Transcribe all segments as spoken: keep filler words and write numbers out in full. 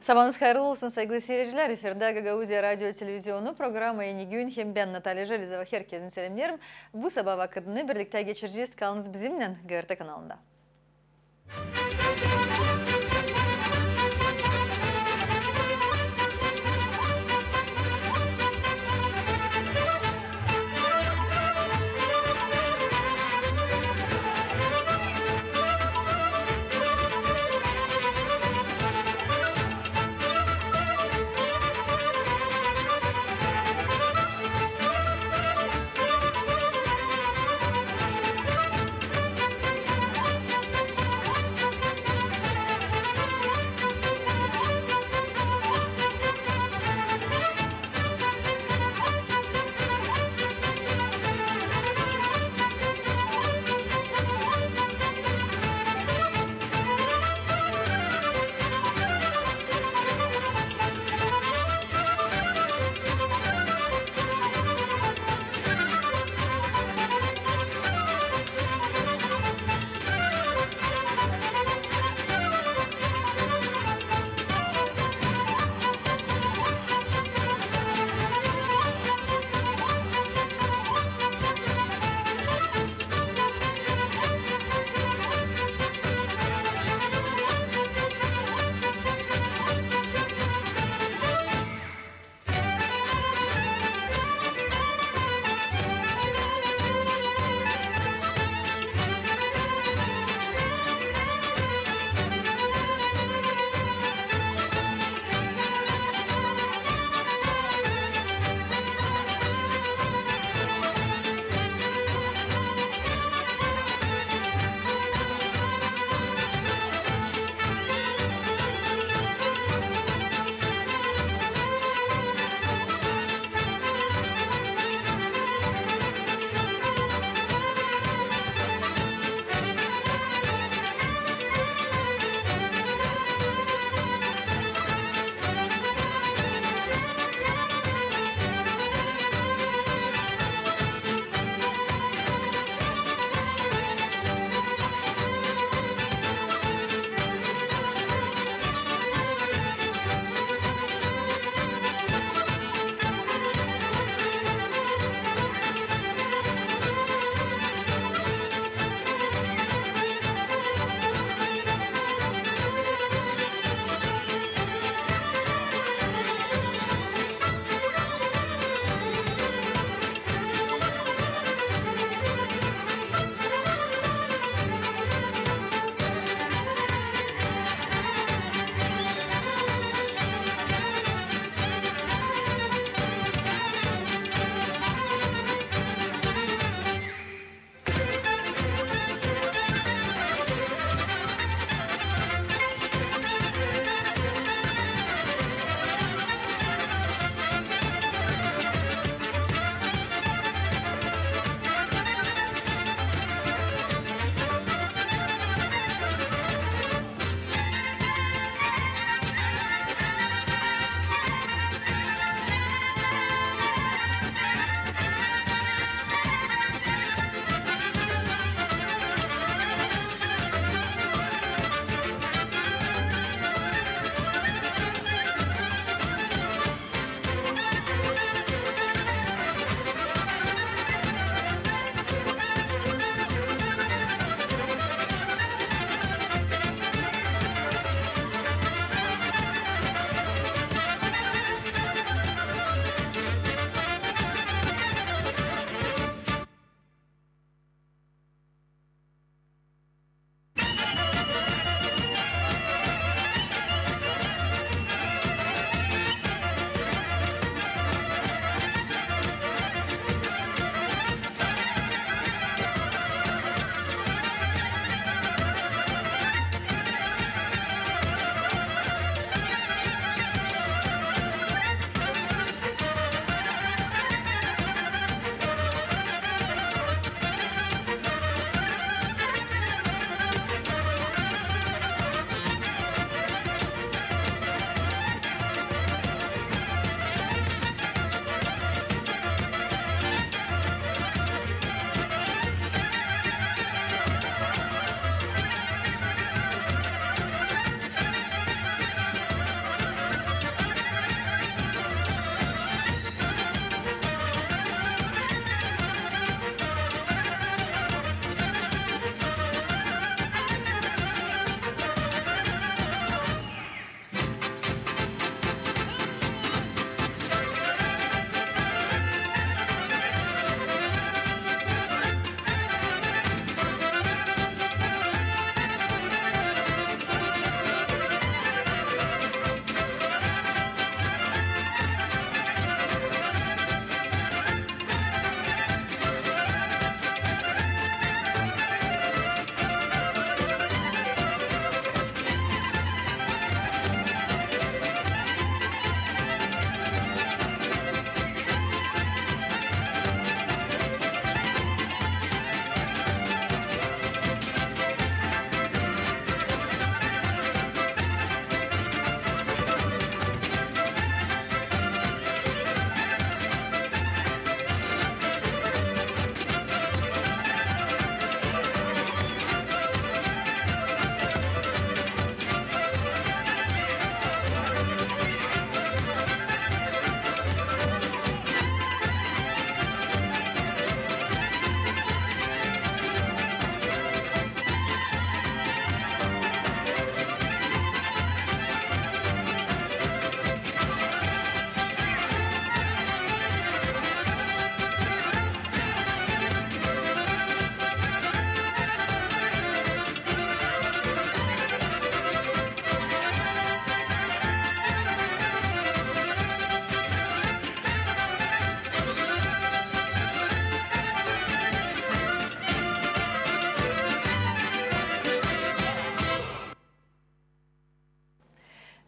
Sabaanız hayırlı olsun, saygılı siiredicilär. Efirdä Gagauziya radio televizionu, programma "Eni gün" hem bän, Natalya Jelezova. Herkezi selämneerim. Bu sabaa vakıdını birliktä geçirecez. Kalınız bizimnän GRT kanalında.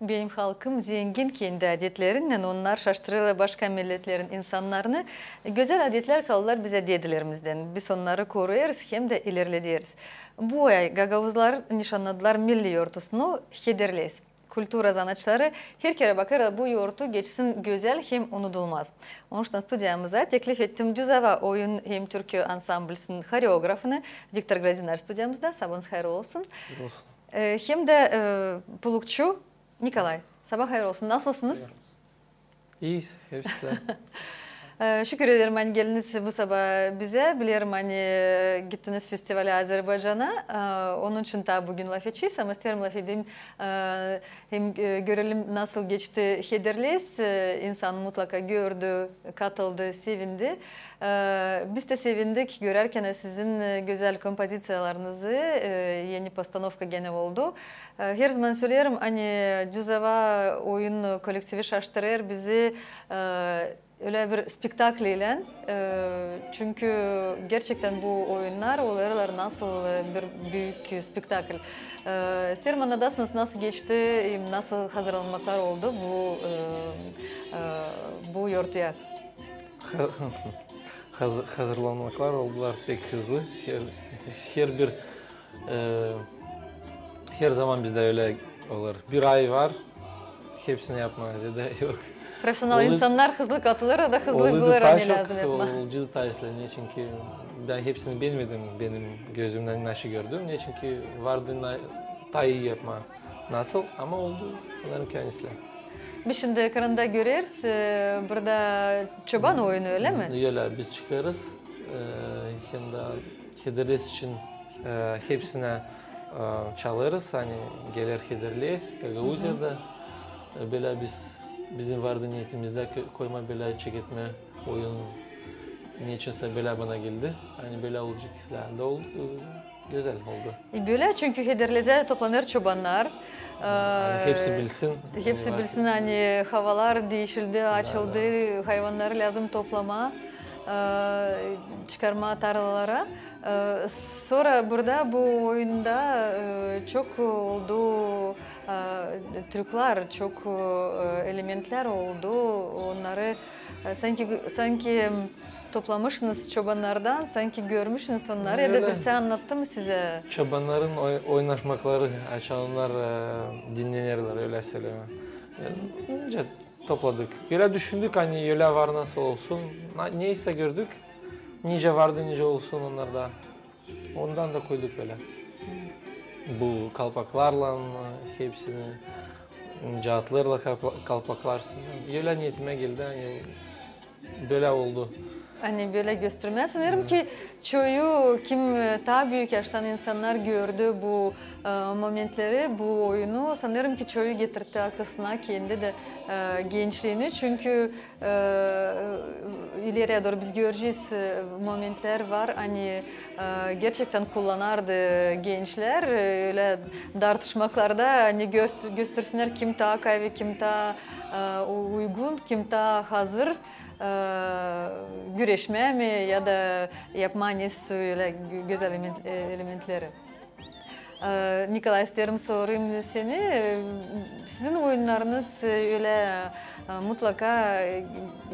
Benim halkım zengin kendi adetlerinnän, onnar şaştırêrlar başka milletlerin insannarını. Gözäl adetlär kalêrlar bizä dedelerimizden. Biz onnarı koruyêrız hem dä ilerlederiz. Bu ay gagauzlar nişannadılar milli yortusunu Hederlez. Kultura zanaatçıları herkerä bakêr, bu yortu geçsin gözäl hem unudulmaz. Onuştan studiyamıza teklif ettim "Düz ava" oyun hem türkü ansamblsinin horeografını Viktor Gradinar studiyamızda. Sabaanız hayırlı olsun. Olsun. E, hem dä, e, pulukçu Nikolay. Sabaa hayır olsun. Nasılsınız? İiyiz, hepsi. E, şükür ederim, ani geldiniz bu sabaa bizä. Bilerim, ani, e, gittiniz festivalä Azerbaycana. E, onun için taa büün lafedecez, ama isteerim lafedeyim, e, hem, e, görelim, nasıl geçti Hederlez. E, insan mutlaka gördü, katıldı, sevindi. E, biz dä sevindik, görärkän sizin, e, gözäl kompoziţiyalarınızı, e, eni postanovka genä oldu. E, herzaman söleerim, ani "Düz ava" oyun kollektivi şaştırêr bizi, e, ölä bir spektakl ilän, e, çünkü gerçektän bu oyunnar olêrlar nasıl, e, bir büük spektakl. E, isteerim annadasınız, nasıl geçti, e, nasıl hazırlanmaklar oldu bu, e, e, bu yortuya? Hazır-, hazırlanmaklar oldular pek hızlı. Her, her bir, e, herzaman bizdä ölä olur. Bir ay var hepsini yapmaa, zerä yok. Profesional insannar hızlı katılêr, da hızlı bulêr, ani lääzım yapmaa. Oldu taa islää, neçinki bän hepsini beğenmedim, benim gözümdän nasıl gördüm. Neçinki vardı na-, taa ii yapmaa nasıl, ama oldu, sanêrım ki, ani islää. Biz şindi ekranda göreriz, e, burada çoban oyunu, ölä mi? Ölä, biz çıkêrız, e, hem dä Hederlez için, e, hepsinä, e, çalêrız, ani geler Hederlez, Gagauziyada. E, bölä biz, bizim vardı niyetimizdä kö-, koymaa bölä çeketmä oyun, neçinsä bölä bana geldi. Ani bölä olacek islää. Da ol-, e, gözäl oldu. E, bölä, çünkü Hederlezä toplanêr çobannar. E, hepsi bilsin. Hepsi bilsin, ani havalar diişildi, açıldı, hayvannarı lääzım toplamaa, e, çıkarmaa tarlalara. E, sora burada bu oyunda, e, çok oldu, e, trüklär, çok, e, elementlär oldu. Onnarı, e, sanki, sanki toplamışsınız çobannardan, sanki görmüşsünüz onnarı, ya da birisi annattı mı sizä? Çobannarın oy-, oynaşmakları, açan onnar, e, dinnenerlär, ölä sölemää. E, nicä topladık. Ölä düşündük, ani ölä var nasıl olsun. Na-, neysä gördük, nicä vardı, nicä olsun onnarda. Ondan da koyduk bölä. Bu kalpaklarlan, e, hepsini, caatlarlan kalpa-, kalpaklar üstündän. Ölä niyetimä geldi, ani bölä oldu. Ani bölä göstermää. Sanêrım ki, çoyu, kim, e, taa büük yaştan insannar gördü bu, e, momentleri, bu oyunu, sanêrım ki, çoyu getirtti aklısına kendi dä, e, gençliini. Çünkü, e, ileriyä dooru biz görecez, e, momentlär var, ani, e, gerçektän kullanardı gençlär, e, ölä dartışmaklarda, ani gös-, göstersinnär, kim taa kaavi, kim taa, e, u-, uygun, kim taa hazır, e, güreşmää mi ya da yapmaa nesä ölä gö-, gözäl element-, e, elementleri. E, Nikolay, isteerim sorayım seni. E, sizin oyunnarınız, e, ölä, e, mutlaka, e,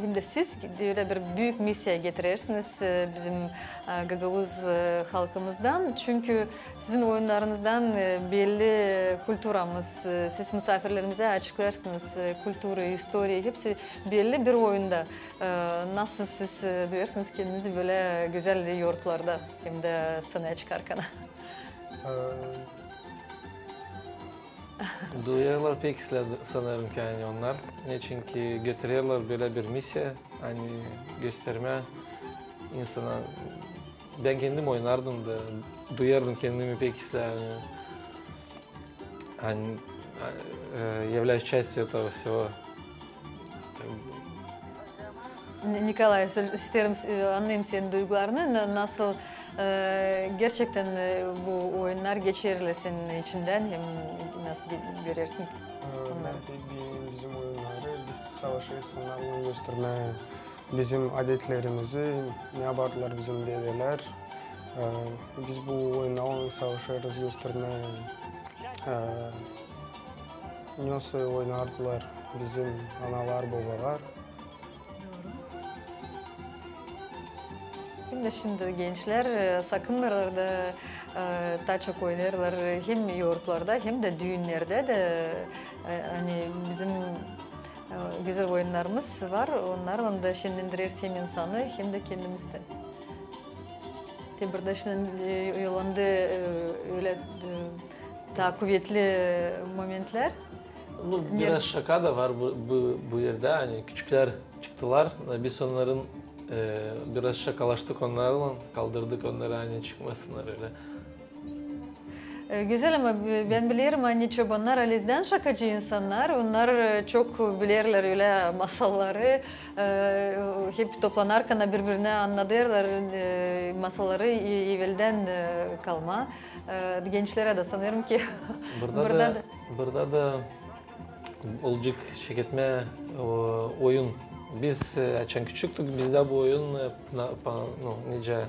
hem dä siz ölä bir büük missiya getirersiniz, e, bizim, e, gagauz, e, halkımızdan. Çünkü sizin oyunnarınızdan, e, belli kulturamız, e, siz musaafirlerimizä açıklêêrsınız, e, kultura, istoriya, hepsi belli bir oyunda. E, nasıl siz, e, duyêrsınız kendinizi bölä gözäl yortularda hem dä sţenaya çıkarkana? E, duyêrlar pek islää, sanêrım ki, ani onnar. Neçinki götürerlär bölä bir missiya, ani göstermää insana. Bän kendim oynardım da, duyardım kendimi pek islää, ani, ani, e, являюсь частью этого всего. Ni-, Nikolay, sö-, isteerim, e, annayım senin duygularını, na-, nasıl, e, gerçektän, e, bu oyunnar geçerlär senin içindän, hem nasıl gö-, görersin onnarı? E, bän pek beenerim bizim oyunnarı, biz savaşêrız onnarlan göstermää bizim adetlerimizi, ne yapardılar bizim dedelär. E, biz bu oyunnarlan savaşêrız göstermää, e, Nasıl oynardılar bizim analar, bobalar. Hem dä şindi gençlär, e, sakınmêêrlar da, e, taa çok oynêêrlar hem yortlarda, hem dä düünnerdä dä, e, ani bizim, e, gözäl oyunnarımız var, onnarlan da şenlendireriz hem insanı, hem dä kendimizi dä. Te burada şindi, e, yollandı, e, ölä, e, taa kuvetli momentlär. Nu, biraz şaka da var bu, bu, bu erdä, ani küçüklär çıktılar, biz onnarın, e, biraz şakalaştık onnarlan, kaldırdık onnarı, ani çıkmasınnar ölä. E, gözäl, ama b-, bän bilerim, ani çobannar halizdän şakacı insannar, onnar, e, çok bilerlär ölä masalları, e, hep toplanarkan biri-birinä annadêrlar, e, masalları e-, eveldän, e, kalma. E, gençlerä dä sanêrım ki burada da, burada da olacek çeketmää, o, oyun. Biz, e, açan küçüktük, bizdä bu oyun, e, na-, pa-, nu, nicä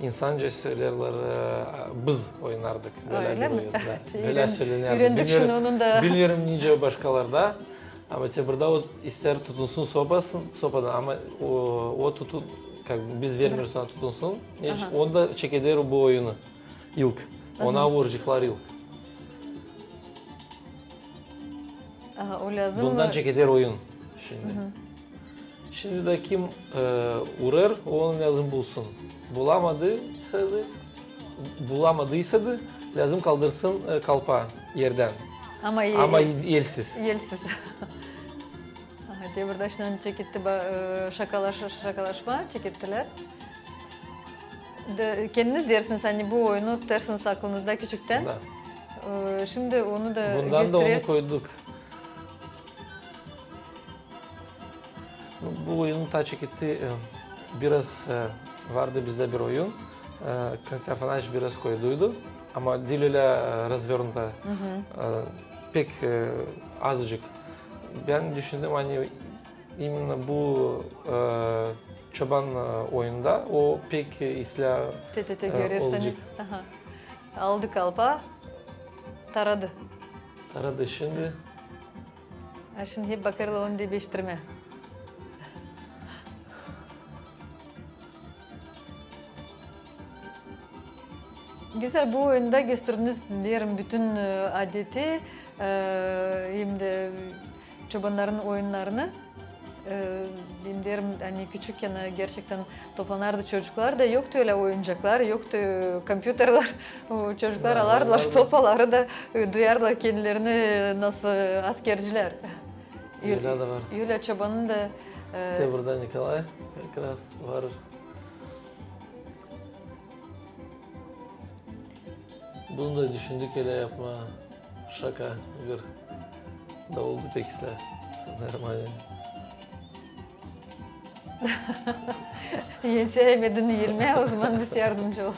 insanca söleerlär, e, biz oynardık. Ölä bir oyun. Ölä sölenerdi. Üürendik şindi onu da. Bilmeerim nicä başkalarda. Ama te burada o istär tutunsun sopasın, sopadan, ama o, o tutun, kak biz vermeeriz ona tutunsun. Onda çekeder bu oyunu ilk. Ona vuraceklar ilk. Aha, o lääzım. Bundan çekeder oyun şindi. Şindi dä kim, e, urêr, onu lääzım bulsun. Bulamadıysa da, bulamadıysa da, lääzım kaldırsın, e, kalpaa erdän. Ama e-, ama e-, elsiz. Elsiz. Aha, te burada şindi çeketti ba-, e, şakalaş-, şakalaşma çekettilär. Da, kendiniz deersiniz, ani bu oyunu tutersınız aklınızda küçüktän. Da. E, şindi onu da gösterersiniz. Bundan da onu koyduk. Bu oyunu taa çeketti, e, biraz, e, vardı bizdä bir oyun, e, Konstantin Afanaseviç biraz koyduydu, ama diil ölä, e, razvernuto, e, pek, e, azıcık. Bän düşündüm, ani imenno bu, e, çoban, e, oyunda o pek, e, islää, e, olacek. Te-te-te, görersin. Aha. Aldı kalpaa, taradı. Taradı şindi. A şindi hep bakêrlar onu dibeştirmää. Gözäl, bu oyunda gösterdiniz, deerim, bütün, e, adeti, e, hem dä çobannarın oyunnarını. E, hem deerim, ani küçükkän, e, gerçektän toplanardı çocuklar da, yoktu ölä oyuncaklar, yoktu kompyuterlär. O çocuklar alardılar sopaları da, e, duyardılar kendilerini, e, nasıl askercilär. Ölä da var. Ölä çobanın da, e, te burada Nikolay как раз var. Bunu da düşündük ölä yapmaa. Şaka bir. Da oldu pek islää. Normalno. Enseyemedin eğilmää, o zaman biz yardımcı olduk.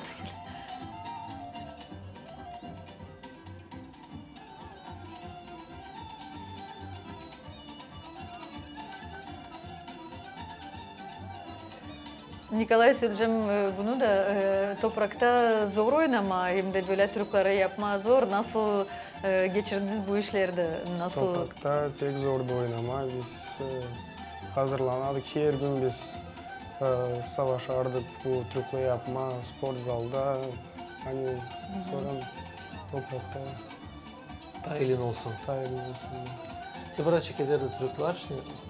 Nikolay, söleyecäm, e, bunu da, e, toprakta zor oynamaa, hem dä bölä trükleri yapmaa zor. Nasıl, e, geçirdiniz bu işleri dä? Nasıl? Toprakta pek zordu oynamaa. Biz, e, hazırlanardık. Her gün biz, e, savaşardık bu trükleri yapmaa sport zalda. Ani sora toprakta. Taa ilin olsun. Taa ilin olsun. Te burada çekeder trükler,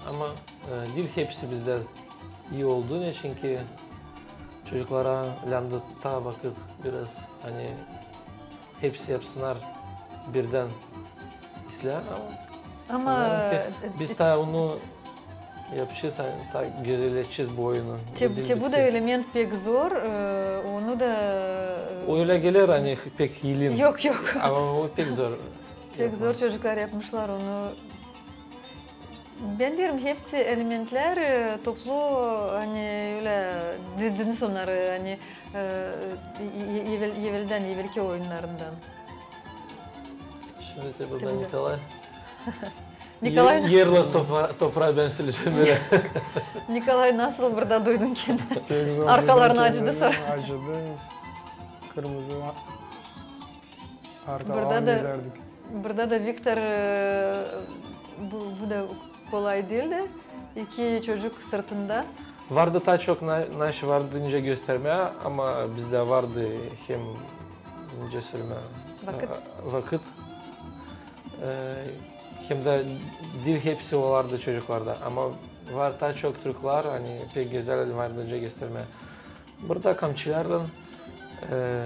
ama, e, diil hepsi bizdä ii oldu, ne, çünkü çocuklara lääzım taa vakıt biraz, ani hepsi yapsınnar birdän islää, ama, ama sanêrım ki, e, biz taa onu yapacez, ani taa gözelleşecez bu oyunu. Te bu da element pek zor, e, onu da, e, o ölä geler, ani pek ilin. Yok, yok. Ama o pek zor. Pek zor çocuklar yapmışlar onu. Bän deerim, hepsi elementlär, e, toplu, ani ölä dizdiniz onnarı, ani, e, e-, e-, eveldän, evelki oyunnarından. Şindi te burada Nikolay. Nikolay. Erleri topra-, topraa bän söleyecäm ölä. Nikolay, nasıl burada duydun kendini? Arkaların acıdı sora. Acıdı. Kırmızı arkaların gezärdik. Burada da Viktor, e, bu, bu da kolay diil dä. İki çocuk sırtında. Vardı taa çok na-, naşey vardı nicä göstermää, ama bizdä vardı hem nicä söleyim, vakıt. E, vakıt. E, hem dä diil hepsi olardı çocuklarda, ama var taa çok trüklar, ani pek gözäl vardı nicä göstermää. Burada kamçılarlan, e,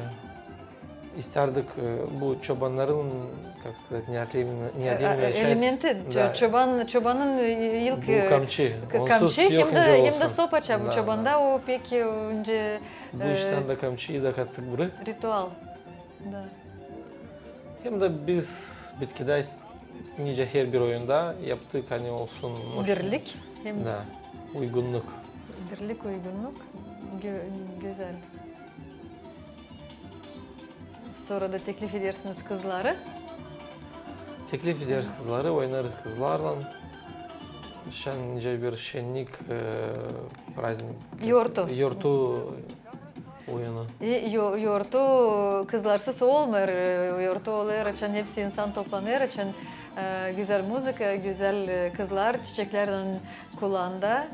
istärdik, e, bu çobannarın, как сказать, неотъемлемая часть. E, e, elementi, ço-, çoban, çobanın, e, ilk, bu kamçı, kamçı hem dä, hem dä sopa ço-, çobanda o pek, e, öncä, bu iştän dä kamçıyı da kattık burayı. Ritual. Da. Hem dä biz bitkidä nicä herbir oyunda yaptık, ani olsun birlik hem dä uygunnuk. Birlik, uygunnuk. Gö-, gözäl. Sora da teklif edersiniz kızları. Teklif ederiz kızları, oynarız kızlarlan. Şän nicä bir şennik, e, praznik. Yortu. Yortu oyunu. E, yo-, yortu kızlarsız olmêêr. E, yortu olêr, açan hepsi insan toplanêr, açan, e, gözäl muzıka, gözäl, e, kızlar çiçeklerdän kullanda.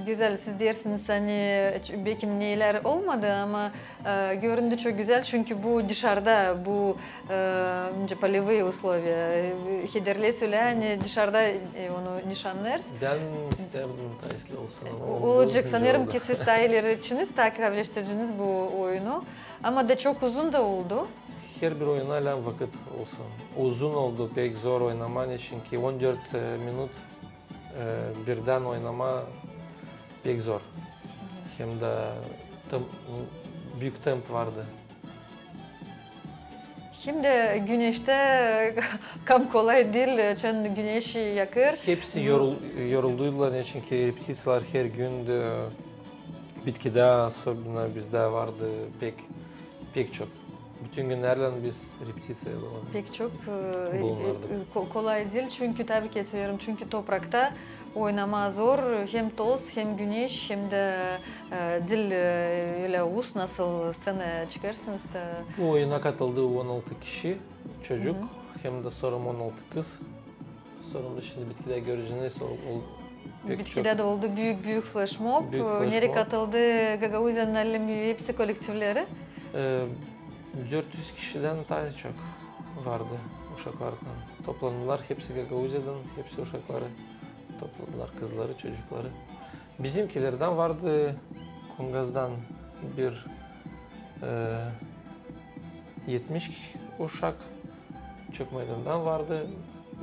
Gözäl, siz deersiniz, ani ç-, bekim neylär olmadı, ama, e, göründü çok gözäl, çünkü bu dışarda, bu, e, nicä, полевые условия, e, hederlää sölä, ani dışarda, e, onu nişannêêrız. Bän istärdim, taa islää olsun, ama olacek. Sanêrım ki siz taa ileri içiniz, taa kaavileştireceniz bu oyunu. Ama da çok uzun da oldu. Herbir oyuna lääzım vakıt olsun. Uzun oldu, pek zor oynamaa, neçin ki on dört, e, minut e, birdän oynamaa pek zor. Hem dä tem-, büük temp vardı. Hem dä güneştä kam kolay diil, açan güneş yakêr. Hepsi yorul-, yorulduydular, neçin ki repetisiyalar her gün dä, bitkidä, особенно bizdä vardı pek, pek çok. Bütün günnärlän biz repetisiya yapalım. Pek çok, e, bulunardık. E, ko-, kolay diil, çünkü, tabii ki, söleerim, çünkü toprakta oynamaa zor, hem toz, hem güneş, hem dä, e, diil, e, ölä us, nasıl sţenaya çıkêrsınız da. Bu oyuna katıldı on altı kişi, çocuk, hem dä sora on altı kız. Sora da şindi bitkidä göreceniz, o, o pek çok. Bitkidä dä oldu büük, büük fleşmob. Büük fleşmob. Nerä katıldı Gagauziyanın hepsi kollektivleri. E, dört üz kişidän taa çok vardı uşaklardan. Toplandılar hepsi Gagauziyadan, hepsi uşakları. Topladılar kızları, çocukları. Bizimkilerdän vardı Kongazdan bir, e, etmiş uşak, Çökmeydandan vardı,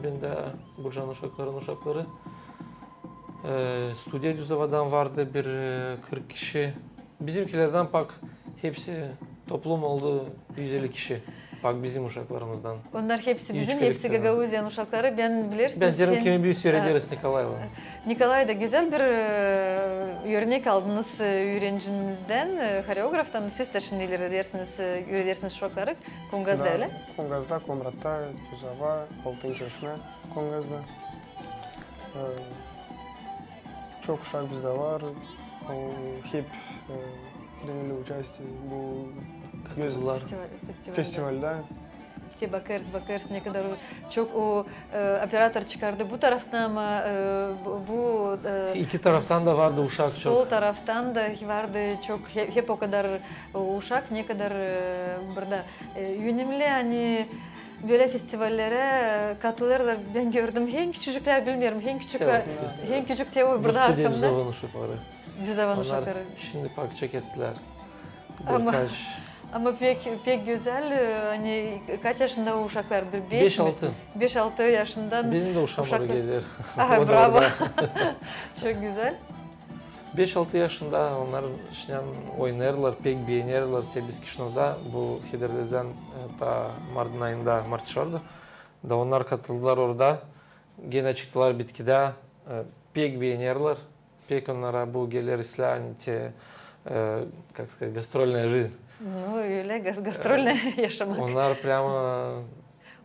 bän dä Burcanın uşakların uşakları. E, Studiya Düzovadan vardı bir, e, kırk kişi. Bizimkilerdän pak hepsi toplum oldu üz elli kişi. Pak bizim uşaklarımızdan. Onnar hepsi bizim, hepsi Gagauziyanın uşakları. Bän, bilersiniz, bän deerim ki, biz üürederiz Nikolaylan. Nikolay da gözäl bir, e, örnek aldınız, e, üürenicinizdän, e, horeograftan. Siz dä şindi ileri üüredersiniz, e, üüredersiniz uşakları Kongazda, ölä? Kongazda, Komratta, Düzova, Altın Çeşme, Kongazda. E, çok uşak bizdä var. O, hep, e, приняли участие bu göz-, festivalda. Te bakêrız, bakêrız, nekadar çok o, e, operator çıkardı bu tarafına, ama, e, bu, bu, e, iki taraftan da vardı uşak çok. Sol taraftan da vardı çok, hep, hep o kadar, e, uşak, nekadar, e, burada, e, önemli, ani bölä festivallerä katılêrlar. Bän gördüm, hem küçücüklär, bilmeerim, hem küçük, hem küçük te o burada arkamda. Düzovanın uşakları. Onnar şindi pak çekettilär. Ama pek, pek gözäl, e, ani kaç yaşında o uşaklar? Bir beş, beş-altı. Beş-altı yaşından. Benim dä uşaam orada gezer. Aha, bravo. Çok gözäl. Beş-altı yaşında onnar şindi oynêêrlar, pek beenerlär. Te biz Kişinövda bu hederlezän, e, taa martın ayında, mart şardı. Da onnar katıldılar orada. Genä çıktılar bitkidä, e, pek beenerlär. Pek onnara bu geler islää, ani te, e, как сказать, гастрольная жизнь. Nu, ölä, gas-, gastrolnaya yaşamak. Onnar прямо...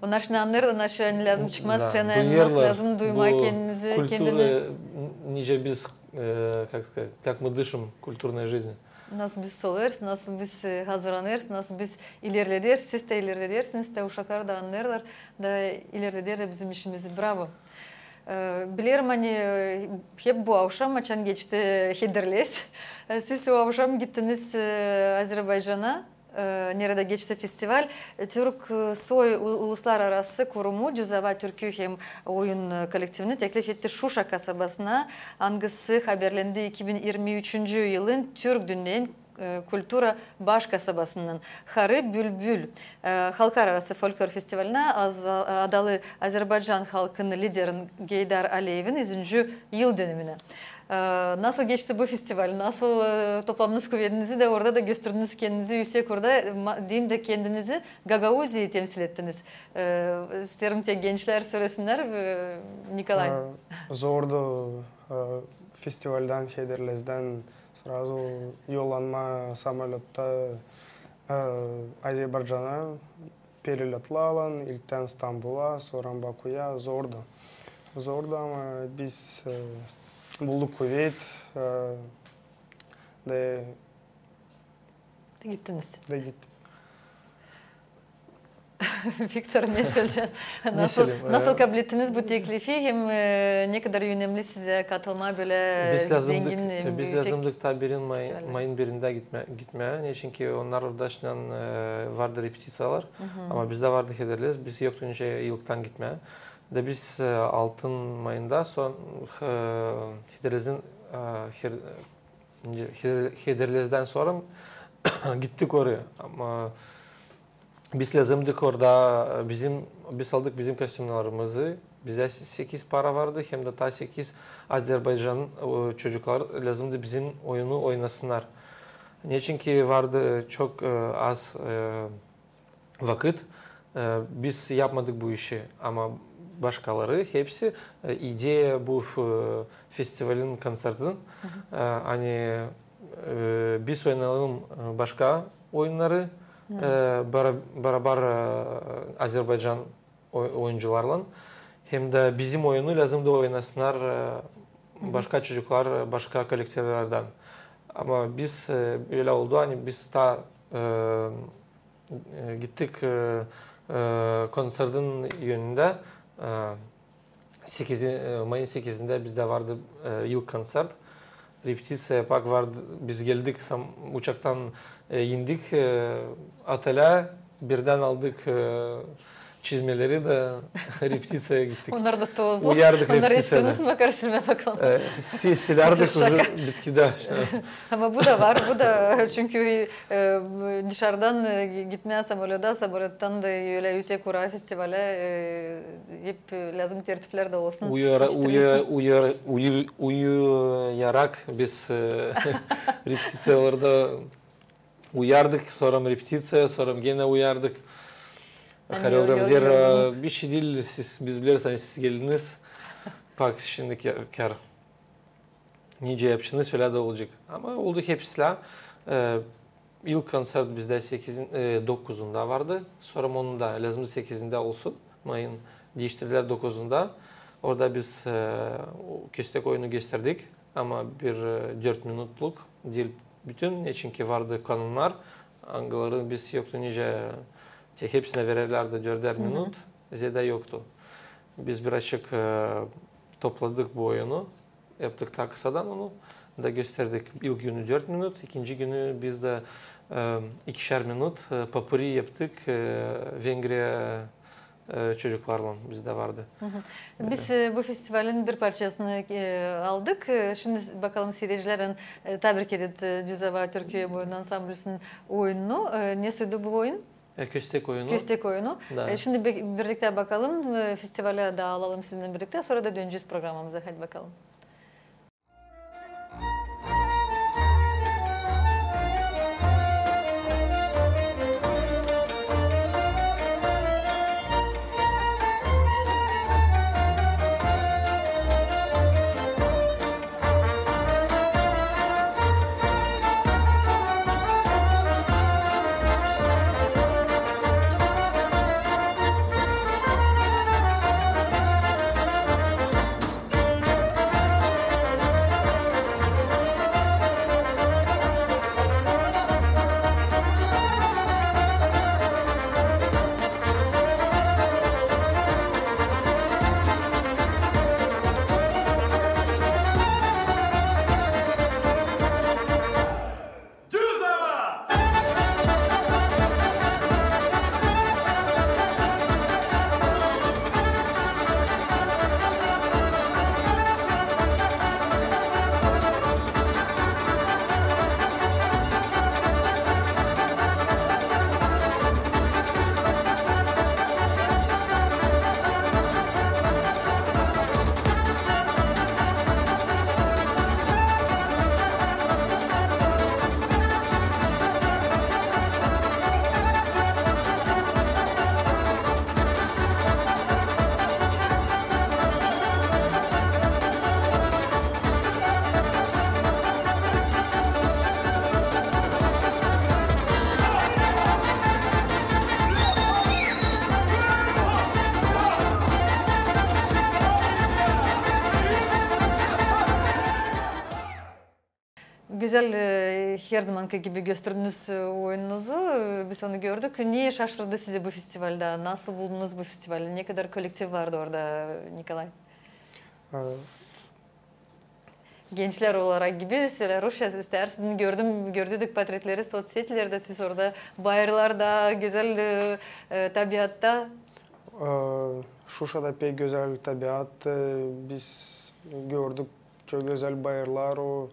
Onnar şindi annêêrlar, nasıl lääzım çıkmaa sţenaya, nasıl lääzım duymaa kendini, kendini. Nicä biz, e, как сказать, как мы дышим культурной жизнью. Nasıl biz solêrız, nasıl biz, e, hazırlanêrız, nasıl biz ilerlederiz, siz dä ilerledersiniz, da uşaklar da annêêrlar, da ilerlederlär bizim işimizi. Bravo. E, bilerim, ani, e, hep bu avşam, açan geçti Hederlez, e, siz o avşam gittiniz, e, Azerbaycana, e, neredä geçti festival. E, Türk, e, soy u-, uluslararası kurumu Düzova türkü hem oyun, e, kolektivini teklif etti Şuşa kasabasına, angısı haberlendi iki bin irmi üçüncü yılın Türk dünneyin, e, kultura baş kasabasının Harı Bülbül, e, halklararası folklor festivalinä az-, adalı Azerbaycan halkın liderin Geydar Aliyevin üzüncü yıldönümünä. E, nasıl geçti bu festival? Nasıl, e, topladınız kuvedinizi dä orada da gösterdiniz kendinizi üüsek orada, ma-, deyim dä kendinizi Gagauziyayı temsil ettiniz. E, isteerim te gençlär sölesinnär, e, Nikolay. E, zordu, e, festivaldän, Hederlezdän srazu yollanma samolöttä, e, Azerbaycana. Perelötlarlan, ilktän İstanbula, sora Bakuya, zordu. Zordu, ama biz, e, bulduk kuvet, e, da... Da gittiniz. Da gittik. Viktor, ne söleyecän? Nasıl, nasıl kablettiniz bu teklifi hem, e, ne kadar önemli sizä katılmaa bölä zengin, e, biz lääzımdık ta birin may-, mayın birindä gitmää, gitmää. Neçinki onnar oradaşnan, e, vardı repetiţiyalar, ama bizdä vardı Hederlez, biz yoktu nicä ilktän gitmää. Da biz, e, altın mayında son, e, Hederlezin, e, Her-, nicä, He-, Hederlezdän sora gittik oraya. Ama biz lääzımdık orada, bizim, biz aldık bizim kostümnarımızı. Bizdä se-, sekiz para vardı, hem dä taa sekiz Azerbaycan, e, çocuklar lääzımdı bizim oyunu oynasınnar. Neçinki vardı çok, e, az, e, vakıt, e, biz yapmadık bu işi, ama başkaları hepsi, e, ideya bu, e, festivalin, konsertin, e, ani, e, biz oynayalım, e, başka oyunnarı, e, bara-, barabar, e, Azerbaycan oy-, oyuncularlan. Hem dä bizim oyunu lääzımdı oynasınnar, e, başka çocuklar, e, başka kolektivlerdän. Ama biz, e, ölä oldu, ani biz taa, e, e, gittik, e, e, konsertin önündä, e, sekizi-, e, mayın sekizindä bizdä vardı, e, ilk konsert. Repetiţiya yapak vardı, biz geldik, sam-, uçaktan, e, indik, e, otelä, birdän aldık, e, çizmeleri da repetiţiyaya gittik. Onnar da tozlu. Uyardık repetiţiyada. Onnar istedim, bakar, silmää bakalım. E, si-, silärdik uzu bitkidä. Ama bu da var, bu da, çünkü, e, dışardan, e, gitmää samolötä, samolöttan da ölä üüsek ura festivalä, e, hep, e, lääzım tertiplär dä olsun. Uyara-, uya-, uyara-, uyu-, uyarak biz, e, repetiţiyalarda uyardık, sora repetiţiya, sora genä uyardık. Ani, horeograf deer, e, bir şey diil, siz, biz bileriz, ani siz geldiniz. Bak, şindi kär, kär. Nicä yapışınız, ölä dä olacek. Ama oldu hepsilää. E, ilk konsert bizdä sekizin, e, dokuzunda vardı. Sora onu da lääzımdı sekizindä olsun. Mayın diiştirdilär dokuzunda. Orada biz, e, o köstek oyunu gösterdik. Ama bir, e, dört minutluk diil bütün, neçinki vardı kanunnar, angıları biz yoktu nicä, te hepsinä vererlärdi dördär minut, zerä yoktu. Biz birazçık, e, topladık bu oyunu, yaptık taa kısadan onu, da gösterdik. İlk günü dört minut, ikinci günü biz dä, e, ikişär minut, e, popuri yaptık, e, Vengriya e, çocuklarlan bizdä vardı. Biz, e, bu festivalin bir parçasını, e, aldık. E, şindi s-, bakalım siiredicilärlän, e, taa bir kerä, e, Düzova türkü hem oyun ansamblinin oyununu. E, ne soydu bu oyun? E, köstek oyunu. Köstek oyunu. Da. E, şindi bi-, birliktä bakalım, e, festivalä da alalım sizinnän birliktä, sora da dönecez programamıza. Hadi bakalım. Güzel, e, her zamankı gibi gösterdiniz, e, oyununuzu, e, biz onu gördük. Ne şaşırdı sizi bu festivalda? Nasıl buldunuz bu festivali? Ne kadar kolektiv vardı orada, Nikolay? E, Gençlär olarak gibi, söleerim, isteersin, gördüm, gördük portretleri sotsetilerdä, siz orada bayırlarda, gözäl, e, e, tabiatta. E, Şuşada pek gözäl tabiat, e, biz gördük çok gözäl bayırlar, o,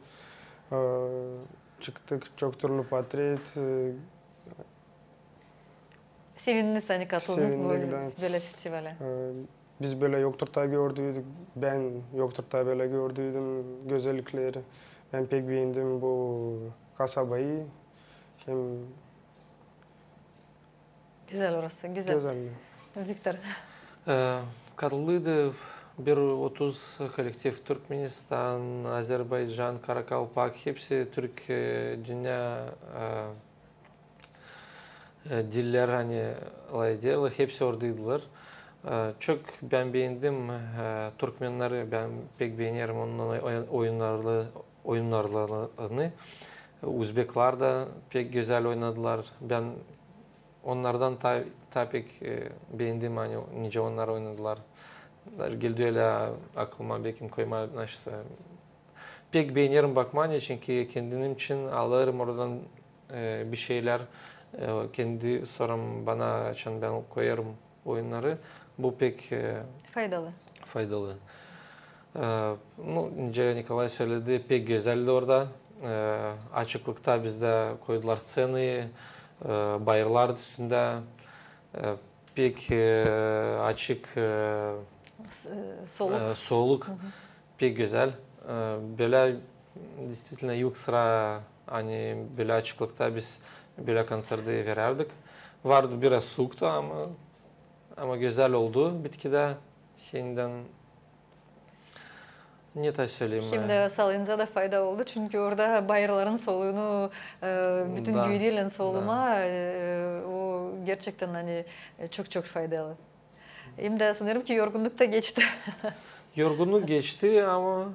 e, çıktık çok türlü portret, e, Sevindiniz, ani katıldınız bu Sevindik, da. Bölä festivale. E, biz bölä yoktur taa gördüydük, bän yoktur taa bölä gördüydüm gözellikleri. Bän pek beendim bu kasabayı. Hem Gözäl orası, gözäl. Gözäl. Viktor. E, katıldı bir otuz kolektiv Türkmenistan, Azerbaycan, Karakalpak, hepsi Türk, e, dünnä, e, e, dillär, ani lafederlär, hepsi oradaydılar. E, çok bän beendim, e, türkmenneri, bän pek beenerim onun oy-, oyunnarını, oyunnarını. Uzbeklar da pek gözäl oynadılar. Bän onnardan taa, taa pek, e, beendim, ani nicä onnar oynadılar. Даже geldi ölä aklıma, bekim koymaa naşısa. Pek beenerim bakmaa, çünkü kendim için alêrım oradan, e, bir şeylär, e, kendi, sora bana, açan bän koyêrım oyunnarı. Bu pek, e, Faydalı. faydalı. E, nu, nicä Nikolay söledi, pek gözäldi orada. E, açıklıkta bizdä koydular sţenayı, e, bayırlar üstündä. E, pek, e, açık, e, S-, e, soluk. E, soluk. Pek gözäl. E, bölä, действительно, ilk sıra, ani bölä açıklıkta biz bölä konsertleri verärdik. Vardı biraz suuktu, ama, ama gözäl oldu bitkidä. Şindän ne taa söleyim. Hem dä saalıınıza da fayda oldu, çünkü orada bayırların soluunu, e, bütün güydüylän solumaa, e, o gerçektän, ani, e, çok-çok faydalı. Hem dä sanêrım ki, yorgunnuk ta geçti. Yorgunnuk geçti, ama,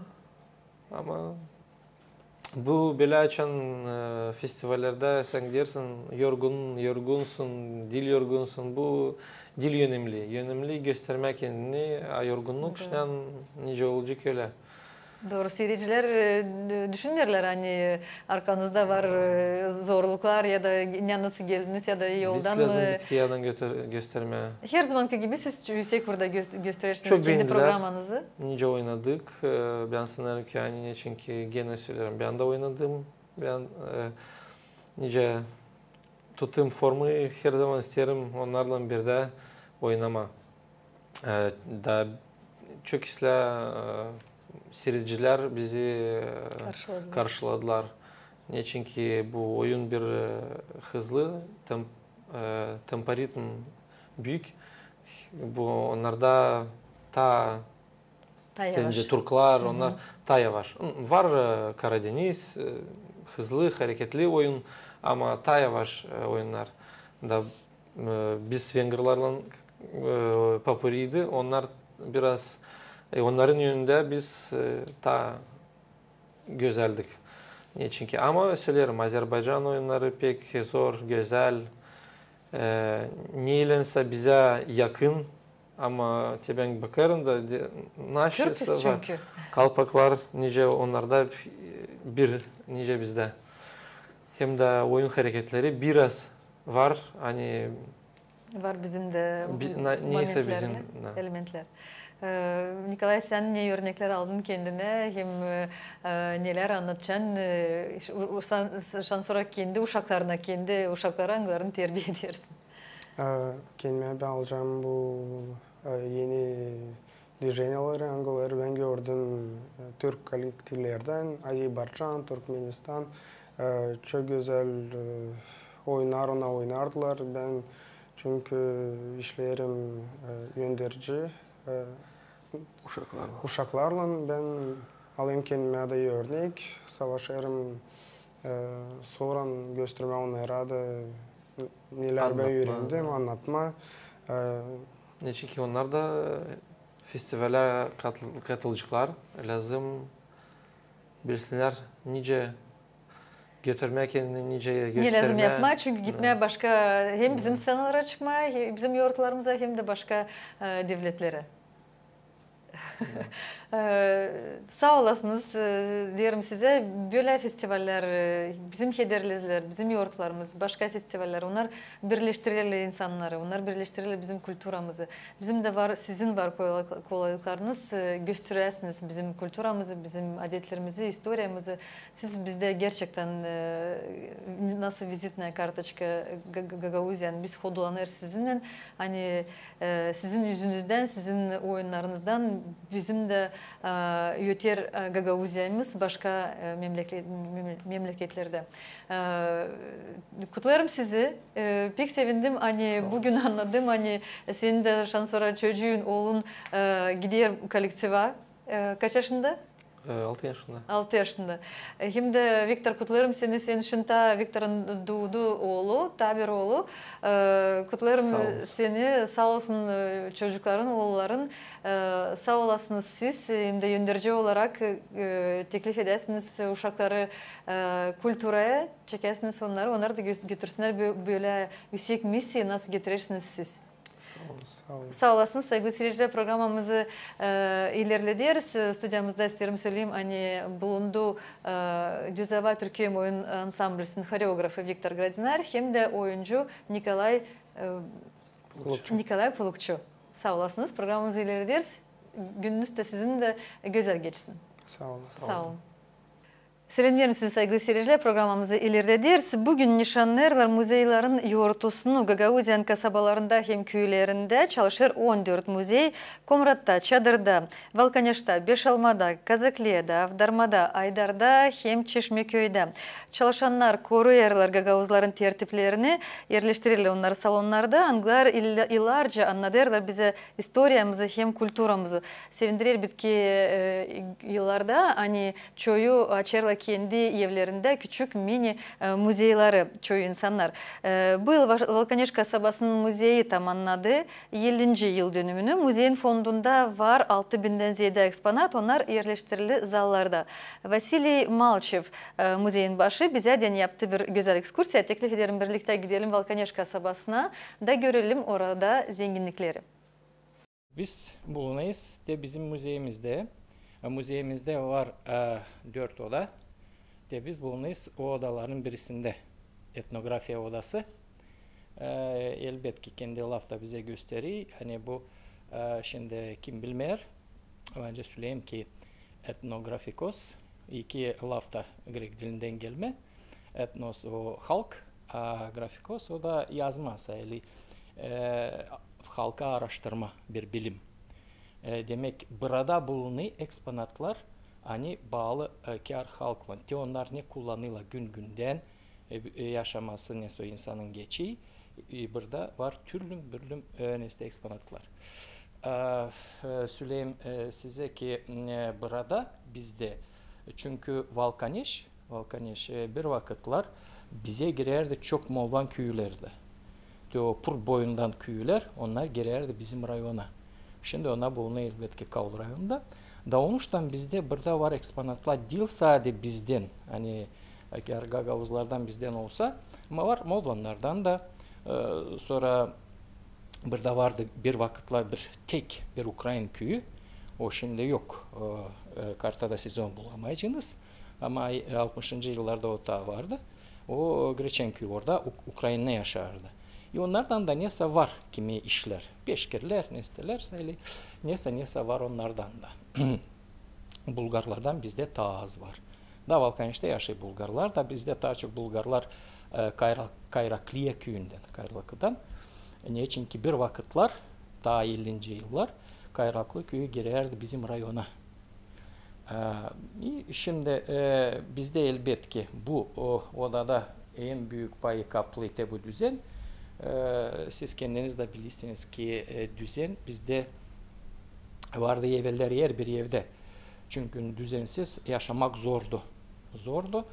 ama bu bölä açan, e, festivallerdä sän gidersin, yorgun, yorgunsun, diil yorgunsun, bu diil önemli. Önemli göstermää kendini, a yorgunnuk iştän nicä olacek ölä. Dooru, siiredicilär, e, düşünmeerlär, ani arkanızda var, e, zorluklar ya da nasıl geldiniz ya da yoldan mı? Biz lääzım bitki yadan götür-, göstermää. Her zamankı gibi siz üüsek burada gö-, gösterersiniz kendi programanızı. Çok beendilär, nicä oynadık. E, bän sanêrım ki, ani, çünkü genä söleerim, bän dä oynadım. Bän, e, nicä tutêrım formayı, her zaman isteerim onnarlan birdä oynamaa. E, da çok islää, e, siiredicilär bizi, e, karşıladılar. Karşıladılar. Neçin ki bu oyun bir, e, hızlı, tem-, e, temporitm büük. Bu onnarda taa Taa yavaş. Türkler, onnar taa yavaş. Var, e, Karadeniz, e, hızlı, hareketli oyun, ama taa yavaş, e, oyunnar. Da, e, biz vengrlarlan, e, popuriydi, onnar biraz, e, onnarın önündä biz, e, taa gözäldik. Neçin ki, ama söleerim, Azerbaycan oyunnarı pek zor, gözäl, e, neylensä bizä yakın, ama te bän bakêrım da, de, naşısa var. Türküz çünkü. Kalpaklar nicä onnarda bir nicä bizdä. Hem dä oyun hareketleri biraz var, ani Var bizim dä momentlerlär, elementlär. E, Nikolay, sän ne örneklär aldın kendinä, hem, e, nelär annadacan, e, şan sora kendi uşaklarına, kendi uşakları, angılarını terbiya edersin? E, kendimä bän alacam bu, e, eni dvijeniyaları, angıları bän gördüm, e, türk kollektivlerdän, Azerbaycan, Türkmenistan, e, çok gözäl, e, oyunnar ona oynardılar. Bän çünkü işleerim, e, önderici, e, uşaklarlan. Uşaklarlan bän alayım kendimä dä örnek, savaşêrım, e, sora göstermää onnara da, nelär bän üürendim, annatmaa. E, neçin ki onnar da festivalä katıl-, katılaceklar, lääzım bilsinnär, nicä götürmää kendini, nicä göstermää. Ne lääzım yapmaa, çünkü gitmää başka hem bizim seenalara çıkmaa, hem bizim yortlarımıza, hem dä başka e, devletlerä. E, saa olasınız, e, deerim sizä, bölä festivallär, e, bizim hederlezlär, bizim yortlarımız, başka festivallär, onnar birleştirer insannarı, onnar birleştirer bizim kulturamızı. Bizim dä var, sizin var kolaylık-, kolaylıklarınız, e, gösteräsiniz bizim kulturamızı, bizim adetlerimizi, istoriyamızı. Siz bizdä gerçektän, e, nasıl vizitnaya kartoçka Ga-, Ga-, Gagauziyanın, biz hodulanêrız sizinnän, ani, e, sizin üzünüzdän, sizin oyunnarınızdan bizim dä, e, öter, e, Gagauziyamız başka, e, memleke-, mem-, memleketlerdä. E, kutlêêrım sizi. E, pek sevindim, ani büün annadım, ani senin dä şansora çocuun, oolun, e, gider kolektiva. E, kaç yaşında? E, altı yaşında. Altı yaşında. E, hem dä, Viktor, kutlêêrım seni, senin için taa Viktorun duudu oolu, taa bir oolu. E, kutlêêrım seni, saa olsun, e, çocukların, oolların. E, saa olasınız siz, hem dä önderci olarak, e, teklif edäsiniz uşakları, e, kulturaya, çekäsiniz onnarı, onnar da gö-, götürsünnär bö-, bölä üüsek misiya, nasıl getirersiniz siz. Saa olun. Saa olun. Saa olasınız, saygılı seyircilär, programamızı, e, ilerlederiz. E, studiyamızda isteerim söleyim, ani bulundu, e, Düzova Türkiye oyun ansamblisin horeografı Viktor Gradiner hem dä oyuncu Nikolay, e, Pulukçu. Nikolay Pulukçu. Saa olasınız, programamızı ilerlederiz. Gününüz dä sizin dä gözäl geçsin. Saa olun. Saa olun. Selämneerim sizi, saygılı seyircilär. Programamızı ilerlederiz. Büün nişannêêrlar muzeylerin yortusunu. Gagauziyanın kasabalarında hem küülerindä çalışêr on dört muzey: Komratta, Çadırda, Valkaneşta, Beşalmada, Kazakliyada, Avdarmada, Aydarda hem Çeşmeküüdä. Çalışannar koruyêrlar gagauzların tertiplerini, erleştirerlär onnarı salonnarda, angılar yıl-, yıllarca annadêrlar bizä istoriyamızı hem kulturamızı. Sevindirer, elbetki, e, yıllarda, ani çoyu açêrlar kendi evlerindä küçük mini, e, muzeyleri çoyu insannar. E, bu yıl Va-, Valkaneş kasabasının muzeyi tamannadı ellinci yıldönümünü. Muzeyin fondunda var altı bindän zeedä eksponat, onnar erleştirildi zallarda. Vasiliy Malçev, e, muzeyin başı, bizädän yaptı bir gözäl ekskursiya. Teklif ederim, birliktä gidelim Valkaneş kasabasına da görelim orada zenginnikleri. Biz bulunêrız te bizim muzeyimizdä. E, muzeyimizdä var, e, dört oda. Te biz bulunêrız o odaların birisindä. Etnografiya odası. E, elbetki, kendi lafta bizä gösterer. Ani bu, e, şindi kim bilmeer, bän söleyim ki etnografikos iki lafta grek dilindän gelmä. Etnos o halk, a grafikos o da yazma, sayılı, e, halkı aaraştırma bir bilim. E, demäk, burada bulunêr eksponatlar, ani baalı, e, kär halklan. Te onnar ne kullanêrlar gün-gündän, e, e, yaşaması, nesoy insanın geçer. E, burada var türlü-bürlü, e, nesä eksponatlar. E, e, söleyim, e, sizä ki, e, burada bizdä, çünkü Valkaneş, Valkaneş, e, bir vakıtlar bizä girärdi çok mollan küülerdä. Te o Purt boyundan küülär, onnar girärdi bizim rayona. Şindi onnar bulunêr, elbetki, Kaul rayonunda. Da onuştan bizdä burada var eksponatlar diil sade bizdän, ani, e, kär gagauzlardan bizdän olsa, ama var mollannardan da, e, sora burada vardı bir vakıtlar bir tek bir ukrain küüyü, o şindi yok. E, e, kartada siz onu bulamayacınız. Ama, e, altmışıncı yıllarda o taa vardı. O Greçen küüyü orada, Uk-, Ukrainada yaşardı. E, onnardan da nesä var kimi işlär. Peşkirlär, nesä, nesä, nesä var onnardan da. Bulgarlardan bizdä taa az var. Da Valkaneştä yaşêêr bulgarlar, da bizdä taa çok bulgarlar, e, Kayra-, Kayrakliya küüyündän, Kayraklıdan. Neçinki bir vakıtlar, taa ellinci yıllar, Kayraklı küüyü girärdi bizim rayona. E, i şindi, e, bizdä elbetki bu, o, odada en büük payı kaplêêr te bu düzen. E, siz kendiniz dä bilersiniz ki, e, düzen bizdä vardı eveller, herbir evdä. Çünkü düzensiz yaşamak zordu. Zordu.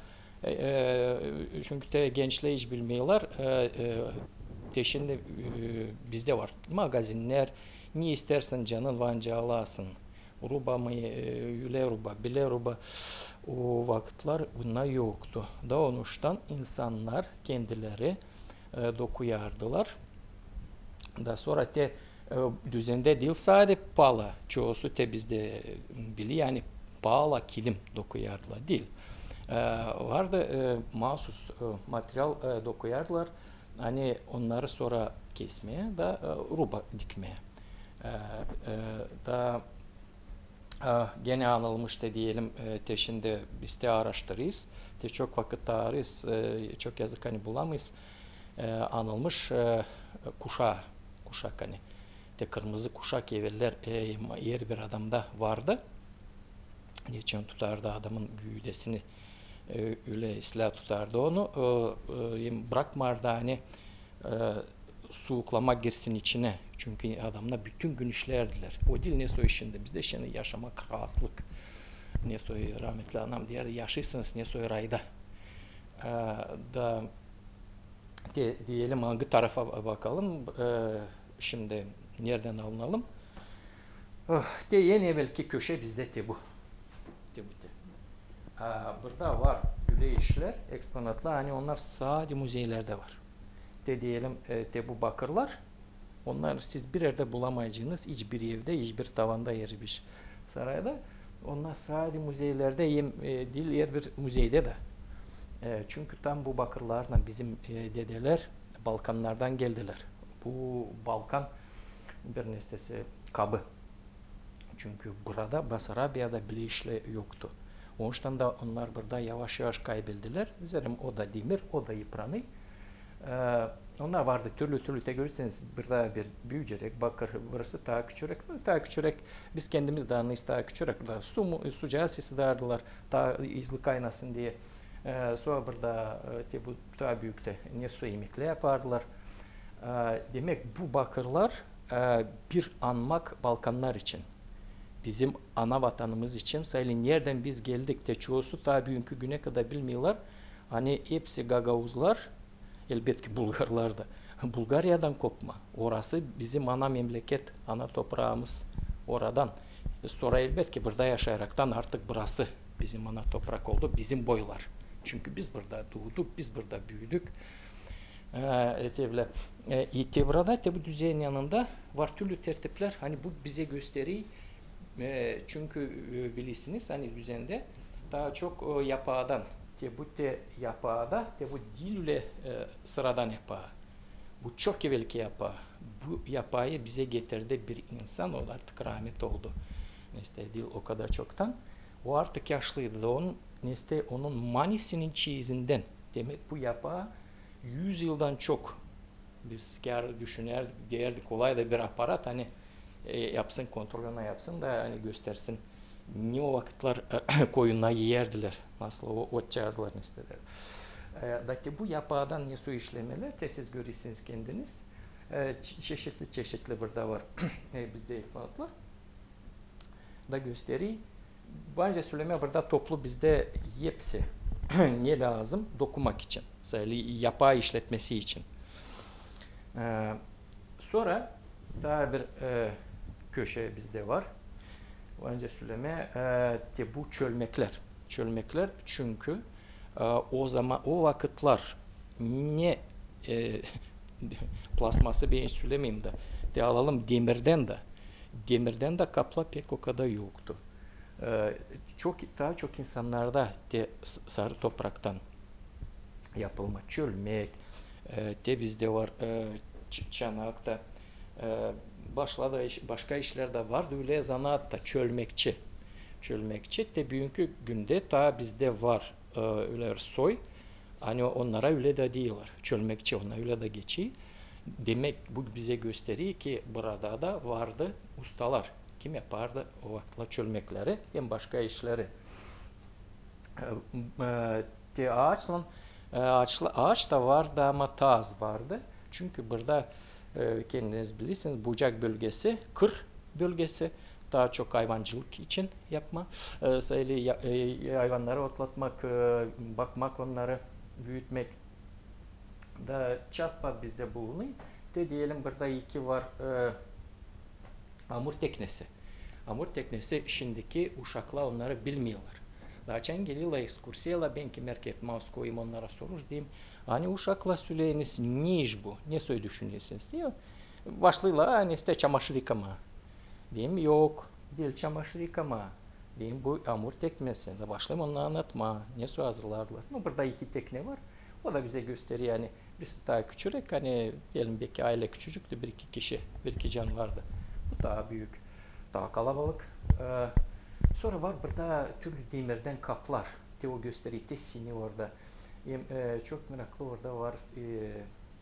E, e, çünkü te gençlär hiç bilmeerlär, e, e, te şindi, e, bizdä var magazinnär, ne istärsän canın var nicä alasın. Ruba mı, e, üle ruba, bile ruba, o vakıtlar bunnar yoktu. Da onuştan insannar kendileri, e, dokuyardılar. Da sora te, e, düzendä diil sade pala, çoosu te bizdä, e, biler, ani pala kilim dokuyardılar, diil. E, vardı, e, maasuz, e, material, e, dokuyardılar, ani onnarı sora kesmää da, e, ruba dikmää. E, e, da E, genä anılmış te deyelim, e, te şindi biz te aaraştırêrız, te çok vakıt aarêêrız, e, çok yazık, ani bulamêêrız. E, anılmış, e, kuşa, kuşak, ani te kırmızı kuşak eveller, e, herbir adamda vardı. Neçin tutardı adamın güüdesini, e, ölä islää tutardı onu, e, e, hem brakmardı, ani e, suuklama girsin içinä. Çünkü adamnar bütün gün işlärdilär. O diil ne soy şindi. Bizdä şindi yaşamak raatlık. Ne soy rahmetli anam deyärdi, yaşêêrsınız ne soy rayda. E, da de-, deyelim, angı tarafa ba-, bakalım. E, şindi neredän alınalım? Oh, te en evelki köşä bizdä te bu. Te bu te. A, burada var ölä işlär, eksponatlar, ani onnar sade muzeylerdä var. Te deyelim, e, te bu bakırlar, onnar siz bir erdä bulamayacenız, hiçbir evdä, hiçbir tavanda, herbir sarayda. Onnar sade muzeylerdä hem, e, diil herbir muzeydä dä. E, çünkü tam bu bakırlarlan bizim, e, dedelär Balkannardan geldilär. Bu Balkan bir nestesi kabı. Çünkü burada, Basarabiyada bilä işlär yoktu. Onuştan da onnar burada yavaş-yavaş kaybeldilär. Zerä o da demir, o da yıpranêr. E, onnar vardı türlü-türlü, te görersiniz, burada bir büücürek, bakır, burası taa küçürek, no, taa küçürek. Biz kendimiz dä annêêrız taa küçürek. Burada su mu, sucaaz ısıdardılar, taa hızlı kaynasın deyä. E, sora burada, e, te bu taa büük te ne soy imeklär yapardılar. E, demäk, bu bakırlar, e, bir anmak Balkannar için. Bizim ana vatanımız için, sayılı neredän biz geldik, te çoosu taa büünkü günä kadar bilmeerlär, ani hepsi gagauzlar, elbetki bulgarlar da, Bulgariyadan kopma. Orası bizim ana memleket, ana topraamız oradan. E, sora elbetki burada yaşayaraktan artık burası bizim ana toprak oldu, bizim boylar. Çünkü biz burada duuduk, biz burada büüdük. E, te bilä, e, te burada, te bu düzenin yanında var türlü tertiplär, ani bu bizä gösterer, e, çünkü, e, bilersiniz, ani düzendä taa çok, e, yapaadan, te bu te yapaada, te bu diil ölä, e, sıradan yapaa. Bu çok evelki yapaa. Bu yapaayı bizä getirdi bir insan, o artık rahmet oldu. İştä diil o kadar çoktan. O artık yaşlıydı da onun, neştä onun manisinin çeyizindän. Demäk, bu yapaa üz yıldan çok. Biz kär düşünärdik, deyärdik, olay da bir aparat, ani, e, yapsın, kontrolunu yapsın da, ani göstersin, ne o vakıtlar koyunnar iyärdilär, nasıl o otçaazlar neştä. E, da te bu yapaadan ne soy işlemeler, te siz görersiniz kendiniz. E, ç-, çeşitli-çeşitli burada var, e, bizdä eksponatlar. Da gösterer. Bence sölemää, burada toplu bizdä hepsi ne lääzım dokumak için, sayılı yapaa işletmesi için. E, sora taa bir, e, köşä bizdä var. Bence sölemää, e, te bu çölmeklär. Çölmeklär, çünkü, e, o zaman, o vakıtlar ne, e, plastması bän sölemeyim da, te alalım demirdän dä. Demirdän dä kaplar pek o kadar yoktu. E, çok, taa çok insannarda te s-, sarı topraktan yapılma çölmek, e, te bizdä var, e, ç-, çanak ta, e, başka da iş-, başka işlär dä vardı, ölä zanaat ta, çölmekçi. Çölmekçi, te büünkü gündä taa bizdä var, e, ölä bir soy, ani onnara ölä dä deerlär. Çölmekçi, onnar ölä dä geçer. Demäk, bu bizä gösterer, ki burada da vardı ustalar, kim yapardı o vakıtlar çölmekleri hem başka işleri. E, e, te aaçlan, e, aaçla-, aaç ta vardı, ama taa az vardı. Çünkü burada, e, kendiniz bilersiniz, Bucak bölgesi, kır bölgesi, taa çok ayvancılık için yapma, e, sayılı ya-, e, ayvannarı otlatmak, e, bakmak onnarı, büütmäk. Da çatpa bizdä bulunêr. Te deyelim, burada iki var, e, amur teknesi. Amur teknesi şindiki uşaklar onnarı bilmeerlär. Da açan geliyorlar ekskursiyalara, bän kimerä gitmän koyum onnara soruş, deerim, ani uşaklar, söleyiniz, ne iş bu, ne soy düşünersiniz, deer. Başlêêrlar, ani işte çamaşır yıkamaa. Deerim, yok, diil çamaşır yıkamaa. Deerim, bu amur teknesi. Da başlêêrım onnara annatmaa, ne soy hazırlardılar. Nu, burada iki tekne var. O da bizä gösteriyor, ani birisi taa küçürük, ani diyelim, beki aylä küçücüktü, bir-iki kişi, bir-iki can vardı. Bu taa büük, taa kalabalık. E, sora var burada türlü demirdän kaplar. Te o gösteriyor, te sini orada. Hem, e, çok meraklı orada var, e,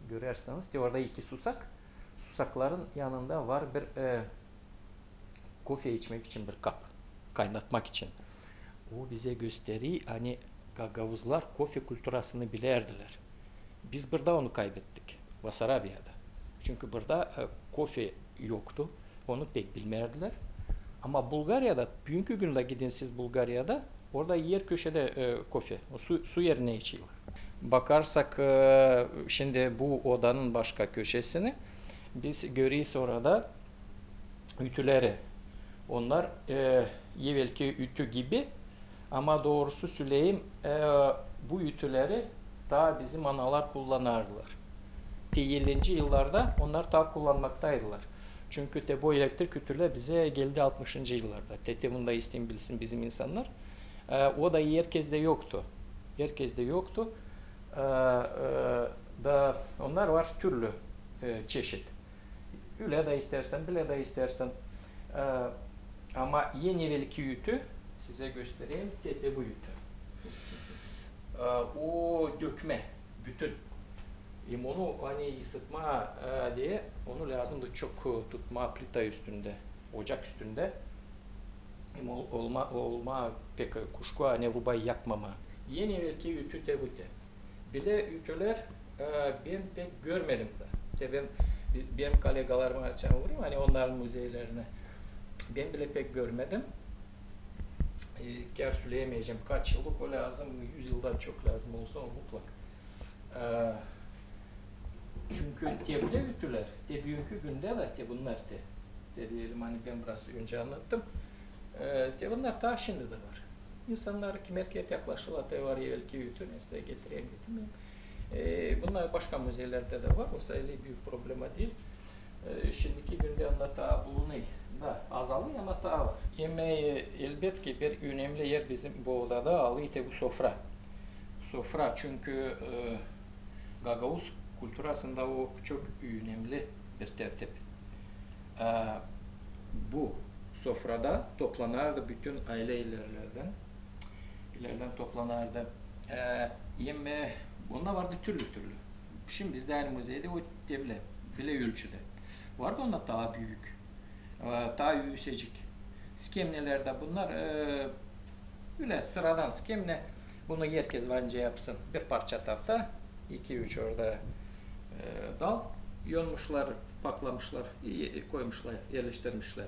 görerseniz, te orada iki susak. Susakların yanında var bir, e, kofe içmäk için bir kap, kaynatmak için. O bizä gösteriyor, ani gagauzlar kofe kulturasını bilärdilär. Biz burada onu kaybettik, Basarabiyada. Çünkü burada, e, kofe yoktu, onu pek bilmärdilär. Ama Bulgariyada, büünkü gündä gidin siz Bulgariyada, orada her köşedä, e, kofe, o su, su erinä içiyorlar. Bakarsak, e, şindi bu odanın başka köşesini, biz göreriz orada ütüleri. Onnar, e, evelki ütü gibi, ama doorusu söleyim, e, bu ütüleri taa bizim analar kullanardılar. Te ellinci yıllarda onnar taa kullanmaktaydılar. Çünkü te bu elektrik ütülär bizä geldi altmışıncı yıllarda. Te, te bunu da isteerim bilsin bizim insannar. E, o da herkesdä yoktu. Herkesdä yoktu. E, e, da onnar var türlü, e, çeşit. Ölä dä istärsän, bölä dä istärsän. E, ama en evelki ütü, sizä göstereyim, te, te bu ütü. E, o dökmä, bütün. Hem onu, ani ısıtmaa, e, deyni, onu lääzımdı çok, e, tutmaa plita üstündä, ocak üstündä. Hem ol-, olma-, olmaa pek, e, kuşku, ani rubayı yakmamaa. En evelki ütü te bu te. Bölä ütülär, e, bän pek görmedim dä. Te bän, bi-, benim kollegalarıma açan uurêêrım, ani onnarın muzeylerinä. Bän bölä pek görmedim. E, kär söleyämeyecäm, kaç yıllık o lääzım, üz yıldan çok lääzım olsun o mutlak. E, çünkü te bölä ütülär, te büünkü gündä dä, te bunnar te. Te deyelim, ani bän biraz öncä annattım. E, te bunnar taa şindi dä var. İnsannar kimerä yaklaşêrlar, te var evelki ütü, neysä getireyim, getirmeyim. E, bunnar başka muzeylerdä dä var, o sayılı büük problema diil. E, şindiki gündä onnarda taa bulunêr. Da azalêr, ama taa var. Hem, e, elbetki, bir önemli er bizim bu odada alêr te bu sofra. Sofra, çünkü, e, gagauz kulturasında o çok önemli bir tertip. E, bu sofrada toplanardı bütün aylä ilerlerdän. İlerdän toplanardı. E, hem, e, onda vardı türlü-türlü. Şindi bizdä ani muzeydä o te bölä, bölä ölçüdä. Vardı onda taa büük, e, taa üüsecik. Skemnelerdä bunnar, e, bölä sıradan skemne. Bunu herkez var nicä yapsın. Bir parça tahta, iki-üç orada, e, dal yonmuşlar, paklamışlar, e, koymuşlar, erleştirmişlär.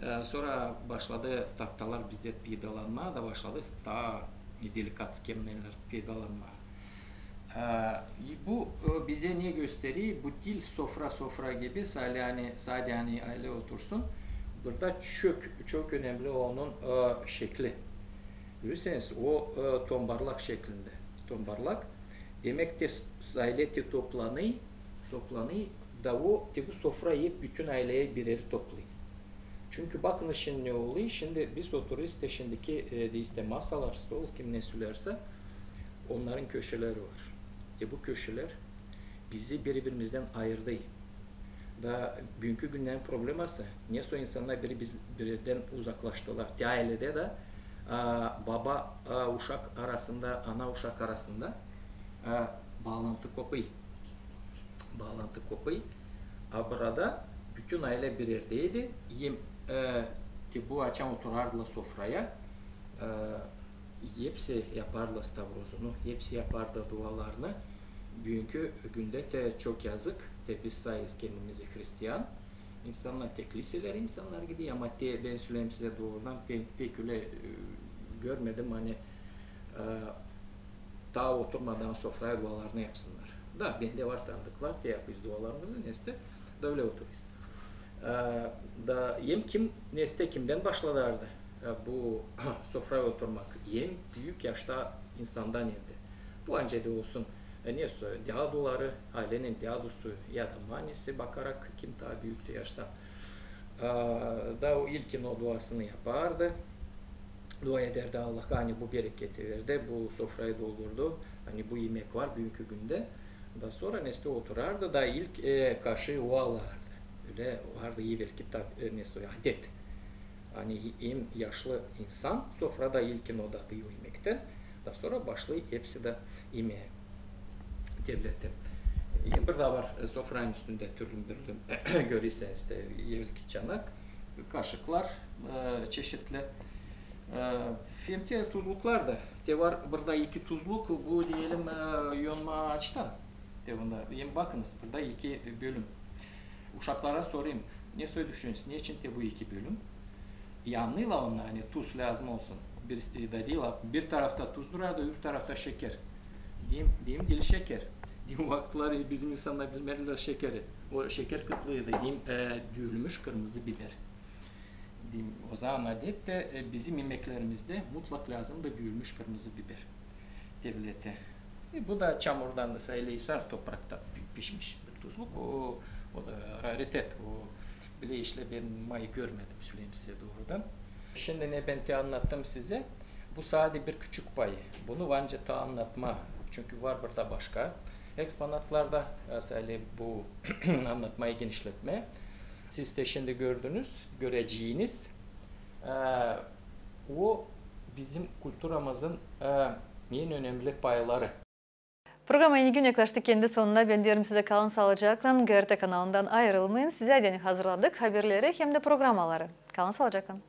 E, sora başladı tahtalar bizdä peydalanmaa, da başladı taa delikat skemnelär peydalanmaa. E, bu, e, bizä ne gösterer? Bu diil sofra, sofra gibi, sade ani, sade ani aylä otursun. Burada çok, çok önemli onun, e, şekli. Görürseniz, o, e, tombarlak şeklindä. Tombarlak. Demäk, te s-, aylä te toplanêr, toplanêr, da o, te bu sofra hep bütün ayleyä bir erä toplêêr. Çünkü bakınız şindi ne olêr, şindi biz oturêrız, te şindiki, e, deyni te masalar, stol, kim ne söleersä, onnarın köşeleri var. Te bu köşelär bizi biri-birimizdän ayırdı. Da büünkü günnerin probleması, nesoy insannar biri biz-, birinden uzaklaştılar. Te ayledä dä, a, baba, a, uşak arasında, ana uşak arasında, a, baalantı kopêr. Baalantı kopêr. A burada bütün aylä bir erdeydi. Hem, e, te bu açan oturardılar sofraya, e, hepsi yapardılar stavrozunu, hepsi yapardı dualarını. Büünkü gündä te çok yazık, te biz sayêrız kendimizi hristian insannar, te kliselere insannar gider, ama te, bän söleyim sizä doorudan, bän pek ölä, e, görmedim, ani, e, taa oturmadan sofraya dualarını yapsınnar. Da, bendä var tanıdıklar, te yapêrız dualarımızı, neysä, da ölä oturêrız. E, da hem kim, nesä kimdän başlardı, e, bu sofraya oturmak? Hem büük yaşta insandan evdä. Bu ancak da olsun, e, nesä, däduları, aylenen dädusu ya da manesi bakarak, kim taa büüktü yaştan. E, da o ilkin o duasını yapardı. Dua edärdi Allaha, ani bu bereketi ver dä, bu sofrayı doldurdu, ani bu imek var büünkü gündä. Da sora nesä oturardı, da ilk, e, kaşıı o alardı. Ölä vardı evelki tab-, e, nesä, adet. Ani hem yaşlı insan sofrada ilkin o dadêr o imektän, da sora başlêêr hepsi dä imää devleti. E, burada var, e, sofranın üstündä türlü-bürlü, görersiniz dä, evelki çanak, kaşıklar, e, çeşitli. E, hem te tuzluklar da, te var burada iki tuzluk, bu deyelim, e, yonma aaçtan. Te bunda, hem bakınız, burada iki bölüm. Uşaklara sorêrım, ne soy düşünürsünüz, neçin te bu iki bölüm? Annêêrlar onnar, ani tuz lääzım olsun. Bir, e, da diil, bir tarafta tuz durardı, öbür tarafta şeker. Deerim, deerim, diil şeker. Deerim, o vakıtlar, e, bizim insannar bilmärdilär şekeri. O şeker kıtlıydı. Deerim, e, düüülmüş kırmızı biber. Deerim, o zaman adettä, e, bizim imeklerizdä mutlak lääzımdı düüülmüş kırmızı biber devleti. E, bu da çamurdan da sayılêr, toprakta pi-, pişmiş bir tuzluk. O, o da raritet. O bilä işlär bän mayı görmedim, söleyim sizä doorudan. Şindi ne bän te annattım sizä, bu sade bir küçük payı. Bunu var nicä taa annatmaa, çünkü var burada başka eksponatlar da, e, sade bu annatmayı genişletmää. Siz dä şindi gördünüz, göreceniz. E, o bizim kulturamızın, e, en önemli payları. Programa Eni gün yaklaştı kendi sonuna. Bän deerim sizä, kalın saalıcaklan. GRT kanalından ayırılmayın. Sizä deyni hazırladık haberleri hem dä programaları. Kalın saalıcaklan.